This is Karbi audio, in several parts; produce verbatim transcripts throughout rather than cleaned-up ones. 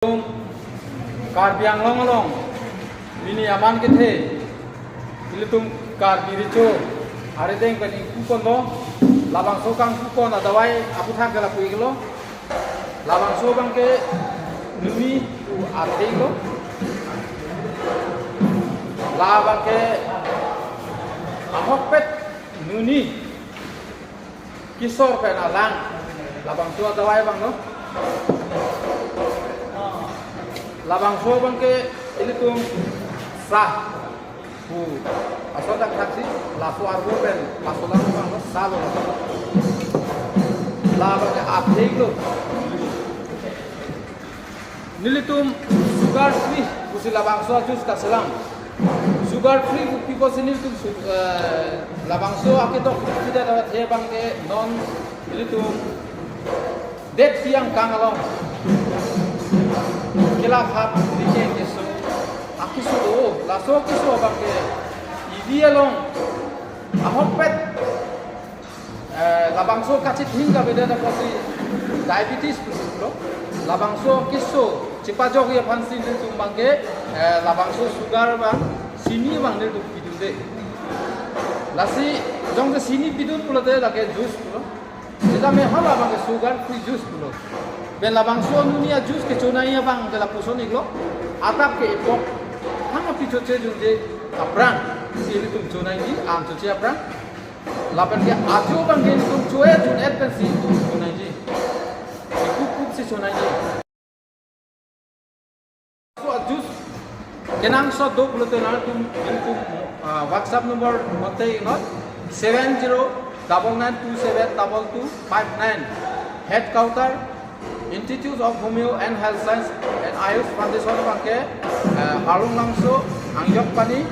Karbi Anglong along pini aman kethe ilitum Karbi Recho arideng pen ingpu ponlo. Labangso kangpu pon adavai aputhak ke lapu-iklo. Labangso abangke nuni pu athenglo. La abangke ahokpet nuni kesor pen alang. Labangso adavai abanglo. Labangso abangke ilitum sah pu aso dak thaksi, laso arvo pen laso lang abanglo, sah lo labanglo. La abangke athenglo. Nelitum sugar free pusi labangso a-juice kachelang. Sugar free pu pi pusi nelitum su-, eh, labangso aketok pida dawa the abangke non nelitum det tiang kang along kelaphat dikeng keso akeso do, laso keso abangke idi along ahokpet, eh, labangso kachithing kavedet apotsi diabetes pusi pulo. Labangso keso chepajokji aphansi nelitum abangke, eh, labangso sugar abang, sini abang nelitum pidunde. Lasi jongsi sini pidun pulote lake juice pulo. Sitame hala abangke sugar free juice pulo. Pen labangso nuni a-juice kechonai abangke lapuson-iklo. Adap ke epok hang api choche junje aphrang si ilitum chonai ji, an choche aphrang. Lapen ke ajo abangke ilitum choe jun-et pensi chonai ji. Ikup kup si chonai ji. So, a-juice kenangsot do pulote nangtum, nangtum, ah, WhatsApp number mate inot seven zero double nine two seven double two five nine. Headquarter Institute of Homeo and Health Science and Ayush Foundation abangke, eh, Arlong Langso, Angyokpani,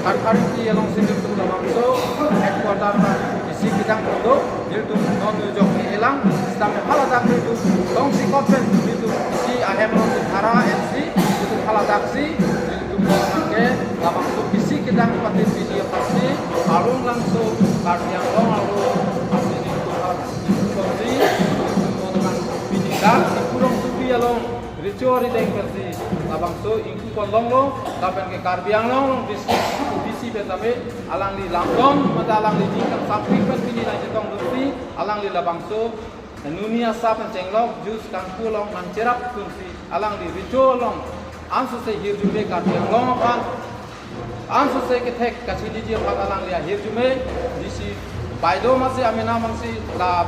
Karkhariti alongsi nelitum labangso headquarter ta isi kedang kodo, nelitum non ujok ni elang, sitame haladak nelitum tongsi kot pen nelitum isi ahem alongsi thara ensi, nelitum haladaksi, nelitum abangke labangso isi kedang pati pidi aphansi, Arlong Langso, Karbi Anglong arlo, asi nelitum haladak. Pini dak si kurong tupi along Recho arideng pensi labangso ingpu ponlonglo, lapen ke Karbi Anglong along district D C pen tame alangli lamdon mate alangli jingkam sampik pen pini nangchetongdunsi alangli labangso nuni asap pen chenglok juice kangpu along nangcherapdunsi alangli Recho along ansose hirjume Karbi Anglong aphan ansose kethek kachiniji aphan alangli ahirjume D C baideo masi amena masi la,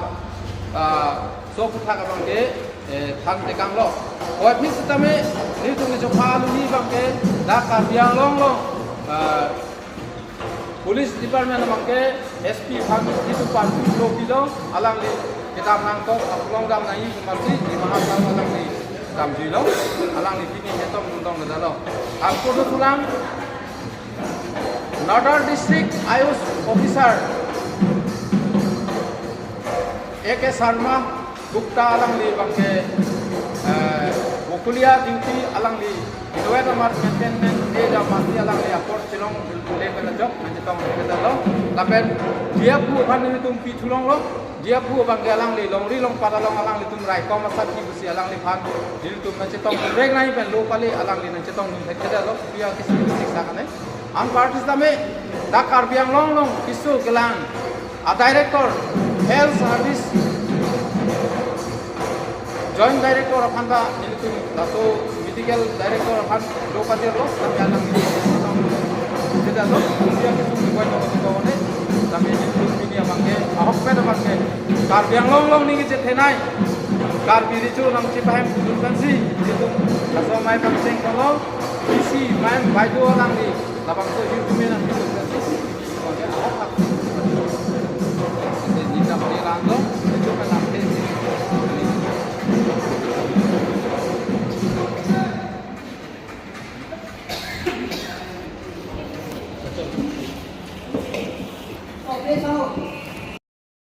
ah, so aputhak abangke, eh, than tekanglo. Oi, aphi sitame nelitum kechopha aluni abangke dak Karbi Anglong along, ah, Police Department abangke S P aphan nelitum party lo pilo, alangli kedam nangkok, aklong dam nangji masi, di mahasal alangli damjuilo, alangli pini netom nundong kedalo. Angkor do pulang, Nadar District Ayush Officer A K Sharma Gupta alangli abangke, eh, bokulia duty alangli inwet amat maintenance de da mati alangli apor chelongle pen ajok nangchetong kedalo. Lapen diya pu aphan nelitum pithulonglo, diya pu abangke alangli longri longpat along alanglitum raikom asap ki pusi alangliphan nelitum nangchetongdun rek nai pen lo kali alangli nangchetongdun thek kedalo, pia kisi siksa kane. Anparti sitame dak Karbi Anglong along keso kelang a-director, Health Service Joint Director aphan ta nelitum laso Medical Director aphan lo kajirlo, tame alang nelitum kedalo, dia kesung dibuat nama kita one, tame nelitum pini abangke, ahokpet abangke, Karbi Anglong along ningje thenai, Karbi Recho nangchepahem kudun pensi, nelitum laso amei pangcheng kono, isi main baideo alangli, labangso hirjume